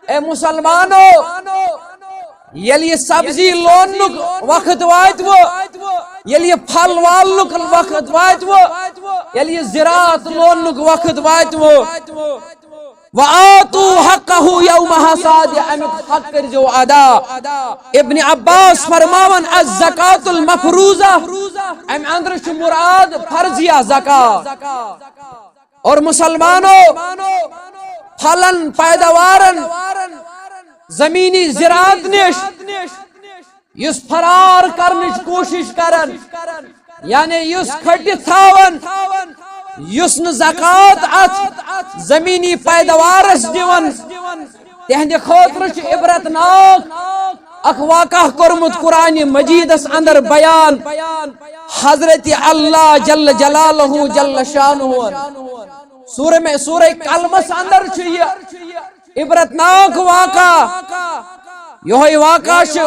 اے مسلمانو، ییٚلہِ یہِ سبزی لوننُک وقت واتہِ وۄنۍ، ییٚلہِ یہِ پھل والنُک وقت واتہِ وۄنۍ، ییٚلہِ یہِ زراعت لوننُک وقت واتہِ وۄنۍ، "وَآتُوا حَقَّهُ يَوْمَ حَصَادِهِ"، اَمیُک حق کٔرۍزیو ادا۔ ابن عباس فرماوان، "الزکاۃ المفروضہ"، اَمہِ اندرٕ چھُ مراد فرضیہ زکوٰۃ۔ اور مسلمانو، پھلن، پیداوارن، زمینی زراعت نش یُس فرار کرنٕچ کوٗشِش کران، یعنی یُس کھٹِتھ تھاوان، یُس نہٕ زکوٰۃ اتھ زمینی پیداوارس دِوان، تہنٛدِ خٲطرٕ چھُ عبرت ناک اکھ واقعہ کوٚرمُت قرآن مجیدس اندر بیان۔ حضرت اللہ جل جلالہ جل شانہ سورہ میں، سورہ قلمس اندر چھُ یہِ عبرت ناک واقعہ۔ یہوے واقعہ چھُ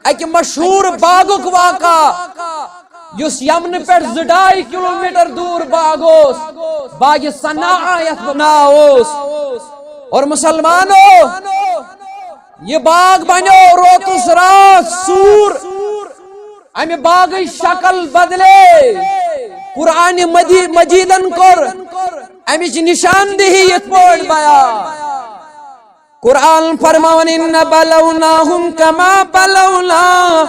اکہِ مشہور باغُک واقعہ، یُس یمنہٕ پٮ۪ٹھ زٕ ڈاے کلومیٹر دور باغ اوس، باغ صنعاء یتھ ناو اوس۔ اور مسلمانو، یہِ باغ بنیو روتس راتھ سوٗر۔ امہِ باغٕچ شکل بدلے۔ قرآن مدی-، مجیدن کوٚر امِچ نشاندہی یتھ پٲٹھۍ بیان۔ قرآن فرماوان، "إِنَّا بَلَوْنَاهُمْ كَمَا بَلَوْنَا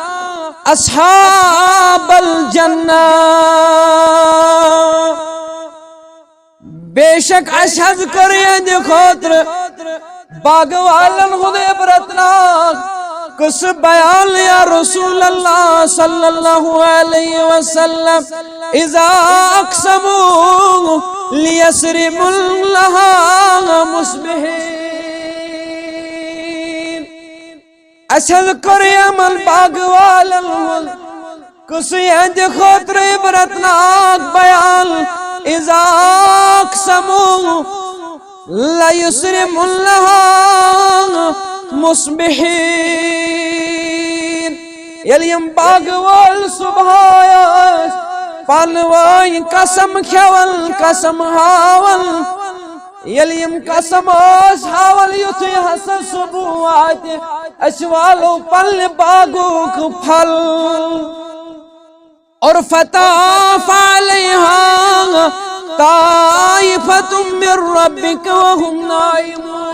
أَصْحَابَ الْجَنَّةِ"۔ بے شک اسہِ حظ کٔر یہنٛدِ خٲطرٕ باغہٕ والٮ۪ن ہُنٛد عبرت ناک قصہٕ بیان، یا رسول اللہ صلی اللہ علیہ وسلم، "إِذَا أَقْسَمُوا لَيَصْرِمُنَّهَا مُصْبِحِينَ"۔ اسہِ حظ کوٚر یمن باغہٕ والٮ۪ن ہُنٛد قصہٕ یہنٛدِ خٲطرٕ عبرت ناک بیان۔ "إِذَا أَقْسَمُوا لَيَصْرِمُنَّهَا مُصْبِحِينَ"۔ ییٚلہِ یِم باغہٕ وٲلۍ صبحٲے ٲسۍ پانہٕ وٲنۍ قسم کھٮ۪وان، قسم ہاوان، ییٚلہِ یِم قسم ٲسۍ ہاوان، یُتھُے ہسا صبح واتہِ، أسۍ والو پننہِ باغُک پھل۔ اور فطاف علیہا طائفة من ربک وهم نائمون۔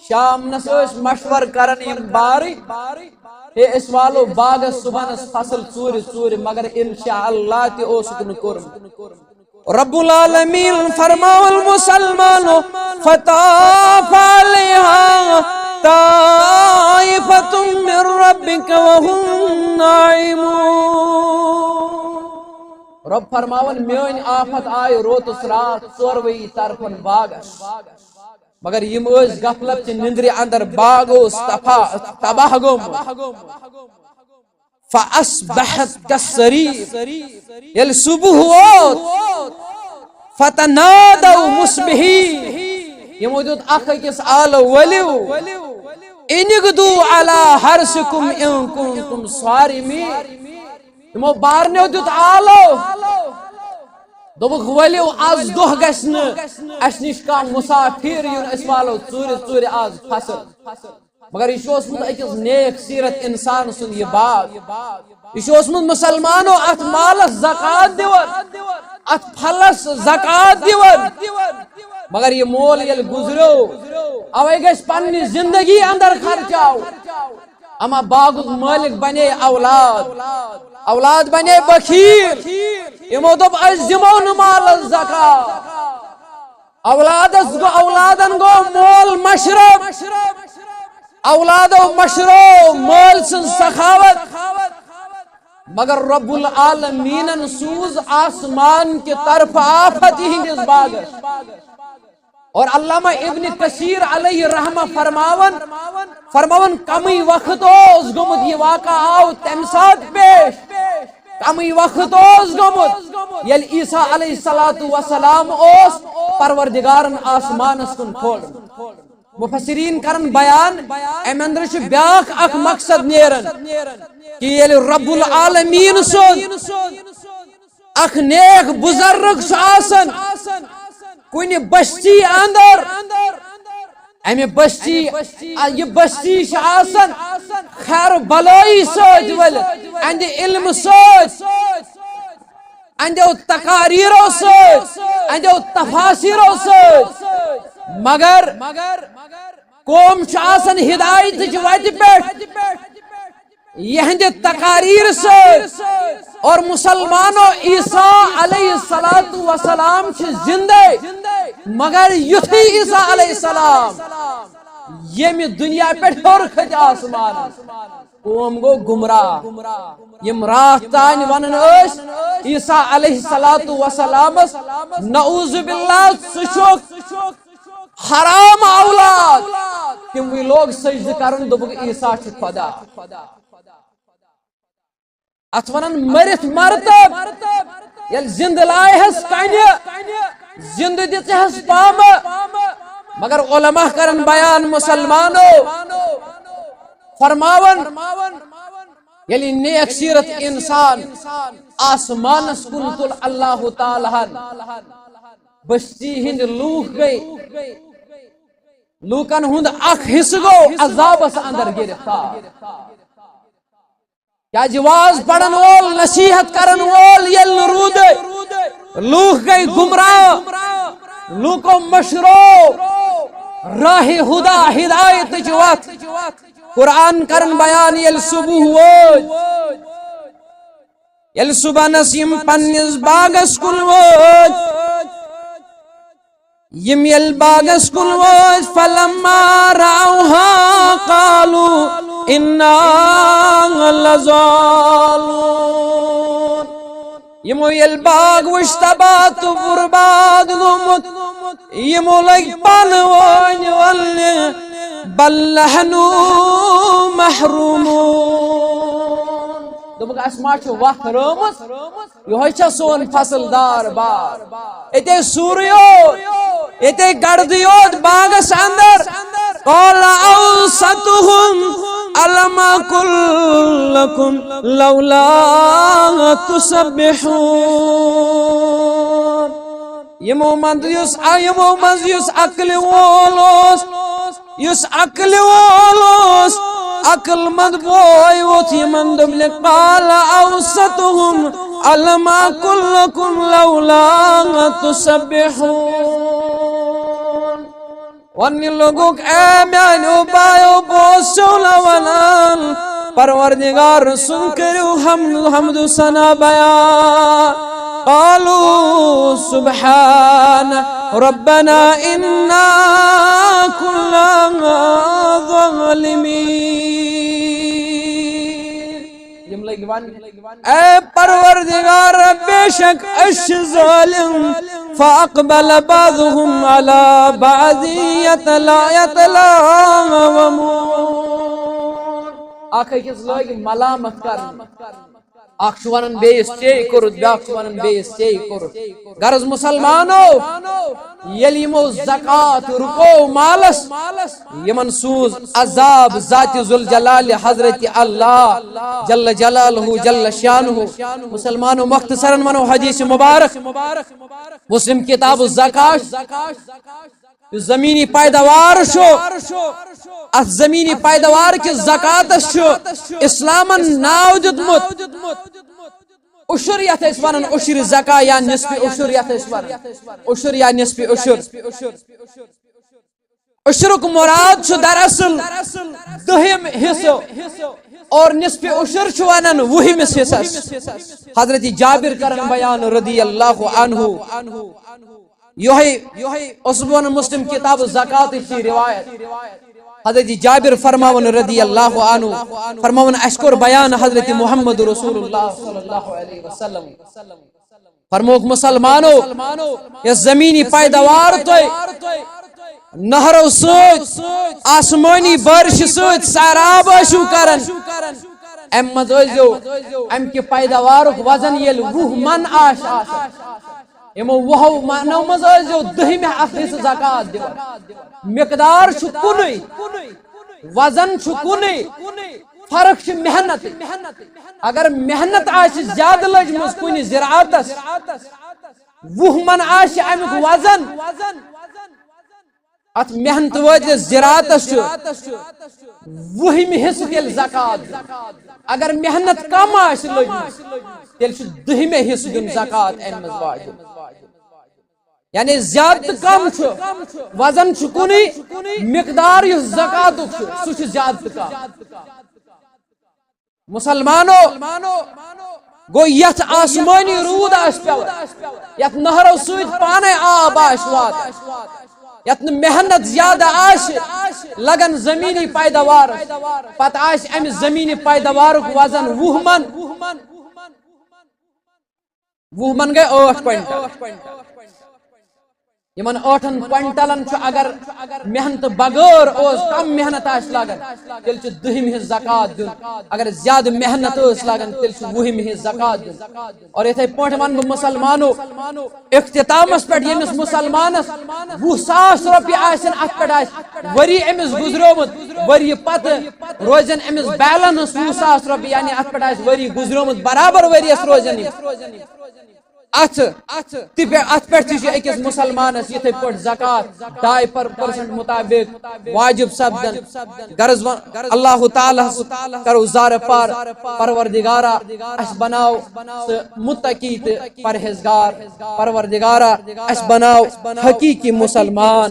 شامنس ٲسۍ مشور کران یِم بارٕکۍ، ہے، أسۍ والو باغس صبحنس فصل ژوٗرِ ژوٗرِ، مگر انشاءاللہ تہِ اوسُکھ نہٕ کوٚرمُت۔ رب العالمین فرماوان مسلمانو، فطاف علیہا طائفة من ربک وهم نائمون۔ رب فرماوان، میٲنۍ آفت آیہِ روتس راتھ ژوروٕیی طرفن باغس، مگر یِم ٲسۍ غفلت چہِ نندرِ اندر، باغ اوس تفا-، تباہ گوٚمُت۔ فاصبحت کالصریم۔ ییٚلہِ صبح ووت، فتنادوا مصبحین، یِمو دیُت اکھ أکِس آلو، ؤلِو، ان اغدوا علی حرثکم ان کنتم صارمین۔ یِمو بارنیو دیُت آلو، دوٚپُکھ، ؤلِو، از دۄہ گژھِ نہٕ اَسہِ نِش کانٛہہ مُسافِر یُن، أسۍ والو ژوٗرِ ژوٗرِ از فصل۔ مگر یہِ چھُ اوسمُت أکِس نیک سیرت انسان سُنٛد یہِ باغ۔ یہِ چھُ اوسمُت مسلمانو اتھ مالس زکوٰۃ دِوان، اتھ پھلس زکوٰۃ دِوان۔ مگر یہِ مول ییٚلہِ گُزریو، اوے گژھِ پننہِ زندگی اندر خرچاو۔ اما باغُک مٲلِک بنے اولاد، اولاد بنے بخیل۔ یِمو دوٚپ، أسۍ دِمو نہٕ مالس زکوٰۃ۔ اولادس گو اولادن گو مول مشرب، اولادو مشرو مول سن سخاوت، مگر رب العالمینن سوز آسمان کہ طرف آفت یہندس باغس۔ اور علامہ ابن کثیر علیہ رحمہ فرماون، فرماون کمی وقت اوس گومت یہ واقعہ آو تمہ سات پیش، کمی وقت اوس گومت ییٚلہِ عیسیٰ علیہ الصلوۃ والسلام اوس پروردگارن آسمانس کن کھولمت۔ مفسرین کرن بیان، امہ اندر چھ بیاکھ اکھ مقصد نیران کہ ییٚلہِ رب العالمین سن اکھ نیک بزرگ چھ آسان کُنہِ بستی اندر، امہ بستی، یہ بستی چھ آسان خیر بلائی سۭتۍ ؤلِتھ، اہندِ علم سۭتۍ، اہندیو تقاریرو سۭتۍ، اہندیو تفاسیرو سۭتۍ، مگر قوم چھ آسان ہدایتٕچ وتہِ پٮ۪ٹھ۔ یہندِ تقاریر سۭتۍ اور مسلمانو عیسیٰ علیہ الصلوۃ والسلام چھ زندے، مگر یُتھُے عیسیٰ علیہ السلام ییٚمہِ دنیا پٮ۪ٹھ ہیوٚر کھٔتۍ آسمانس، قوم گوٚو گمراہ۔ یِم راتھ تام ونان ٲسۍ عیسیٰ علیہ الصلوۃ والسلامس، نعوذ باللہ، ژٕ چھُکھ حرام اولاد۔ تِموٕے لوگ سجدٕ کرُن، دوٚپُکھ، عیسیٰ چھُ خدا۔ اتھ ونان مرتھ مرتب۔ ییٚلہِ زندٕ لایہس کنہِ، زندٕ دِژہس پامہٕ۔ مگر علماء کرن بیان، مسلمانو فرماون، ییٚلہِ نیک سیرت انسان آسمانس کُن تُل اللہ تعالیٰ ہن، بستی ہند لوٗکھ گٔے، لوٗکن ہُنٛد اکھ حصہٕ گوٚو عذابس اندر گرفتار۔ کیازِ واز پرن وول، نصیحت کرن وول ییٚلہِ نہٕ روٗدے، لوٗکھ گٔے گمراہ، لوٗکو مٔشرو راہِ ہدا، ہدایتٕچ وتھ۔ قرآن کرن بیان، ییٚلہِ صبح وٲتۍ، ییٚلہِ صبحنس یِم پننِس باغس کُن وٲتۍ، یِم ییٚلہِ باغس کُن وٲتۍ، فلما رأوها قالوا إنا لضالون۔ یِمو ییٚلہِ باغ وُچھ تباہ تہٕ برباد گوٚمُت، یِمو لٔگۍ پانہٕ وٲنۍ وننہِ، بل نحن محرومون۔ دوٚپُکھ، اسہِ ما چھُ وتھ رٲومٕژ؟ یہوے چھا سون فصل دار باغ؟ ییٚتے سورُے یوت، ییٚتے گردٕ یوت باغس اندر۔ قال أوسطهم ألم أقل لكم لولا تسبحون۔ یِمو منٛز یُس، یِمو منٛز یُس عقلہِ وول اوس، یُس عقلہِ وول اوس، عقل مند بوے ووٚتھ یِمن دوٚپنہِ، قال أوسطهم ألم أقل لكم لولا تسبحون۔ وننہِ لوٚگُکھ، اے میانیو بایو، بہٕ اوسُس ژےٚ ونان، پروردگار سُنٛد کٔرِو حمد، حمد و ثنا بیان۔ قالوا سبحان ربنا إنا كنا ظالمين۔ یِم لٔگۍ وننہِ، اے پروردگار، بے شک أسۍ چھِ ظٲلِم۔ فأقبل بعضهم على بعض يتلا-، يتلاومون۔ اکھ أکِس لٲگۍ ملامت کرنہِ۔ اکھ چھُ ونان بیٚیِس، "ژے کوٚرُتھ"، بیٛاکھ چھُ ونان بیٚیِس، "ژے کوٚرُتھ"۔ غرض مسلمانو، ییٚلہِ یِمو زکوٰۃ رُکو مالس، یِمن سوٗز عذاب ذات ذوالجلال حضرت اللہ جل جلالہ جل شانہ۔ مسلمانو، مختصراً ونو حدیث مبارک، مسلم کتاب الزکوٰۃ، یُس زمینی پیداوار چھُ، اتھ زمینی پیداوار کِس زکوٰۃس چھُ اسلامن ناو دیُتمُت عشر، یتھ أسۍ ونان عشر زکوٰۃ یا نصف عشر، یتھ أسۍ ونان عشر یا نصف عشر۔ عشرُک مراد چھُ دراصل دٔہِم حصہٕ اور نصف عشر چھُ ونان وُہمِس حصس۔ حضرت جابر کرن بیان رضی اللہ عنہ، یۄہے، یۄہے اوسُس بہٕ ونان، مسلم کتاب زکاتٕچ چھِ روایت۔ حضرت جابر فرماوان رضی اللہ عنہ، فرماوان، اسہِ کوٚر بیان حضرت محمد رسول اللہ صلی اللہ علیہ وسلم۔ فرمووُکھ، مسلمانو، یۄس زمینی پیداوار تۄہہِ نہرو سۭتۍ، آسمٲنی بارشہِ سۭتۍ سیراب ٲسِو کران، امہِ منٛز ٲسۍزیو، امہِ کہِ پیداوارُک وزن ییٚلہِ وُہ من آسہِ آسان، یِمو وُہو منو منٛز ٲسۍزیو دٔہمہِ اکھ حصہٕ زکوٰۃ دِوان۔ مقدار چھُ کُنُے، وزن چھُ کُنُے، فرق چھِ محنت۔ اگر محنت آسہِ زیادٕ لٔجمٕژ کُنہِ زراعتس، وُہ من آسہِ امیُک وزن، اتھ محنت وٲلِس زراعتس چھُ وُہمہِ حصہٕ تیٚلہِ زکوٰۃ دیُن۔ اگر محنت کم آسہِ لٔجمٕژ، تیٚلہِ چھُ دٔہمہِ حصہٕ دیُن زکوٰۃ امہِ منٛز واجب۔ یعنی زیادٕ تہٕ کم چھُ، وزن چھُ کُنُے، مقدار یُس زکوٰۃُک چھُ، سُہ چھُ زیادٕ تہٕ کم۔ مسلمانو، گوٚو یتھ آسمٲنی روٗد آسہِ پٮ۪وان، یتھ نہرو سۭتۍ پانے آب آسہِ واتان، یتھ نہٕ محنت زیادٕ آسہِ لگان زمینی پیداوارس، پتہٕ آسہِ امہِ زمینی پیداوارُک وزن وُہ من، وُہ من گٔے ٲٹھ کوینٹل۔ یِمن ٲٹھن کوینٹلن چھُ، اگر محنت بغٲر اوس، کم محنت آسہِ لگان، تیٚلہِ چھُ دٔہمہِ ہٕنٛز زکوٰۃ دیُن۔ اگر زیادٕ محنت ٲس لگان، تیٚلہِ چھُ وُہمہِ ہٕنٛز زکوٰۃ دیُن۔ اور یِتھے پٲٹھۍ ونہٕ بہٕ مسلمانو، اختتامس پٮ۪ٹھ ییٚمِس مسلمانس وُہ ساس رۄپیہِ آسن، اتھ پٮ۪ٹھ آسہِ ؤری أمِس گُزریومُت، ؤری پتہٕ روزن أمِس بیلنس وُہ ساس رۄپیہِ، یعنی اتھ پٮ۪ٹھ آسہِ ؤری گُزریومُت، برابر ؤریَس روزن یِم۔ اتھ تہِ پہ-، اتھ پٮ۪ٹھ تہِ چھُ أکِس مسلمانس یِتھے پٲٹھۍ زکوٰۃ ڈاے پر-، پرسنٹ مطابق واجب سپدان۔ غرض وَن-، اللہ تعالیٰ ہس کرو زارٕ پار، پروردگارا، اسہِ بناو سُہ متقی تہٕ پرہیزگار، پروردگارا، اسہِ بناو حقیقی مسلمان۔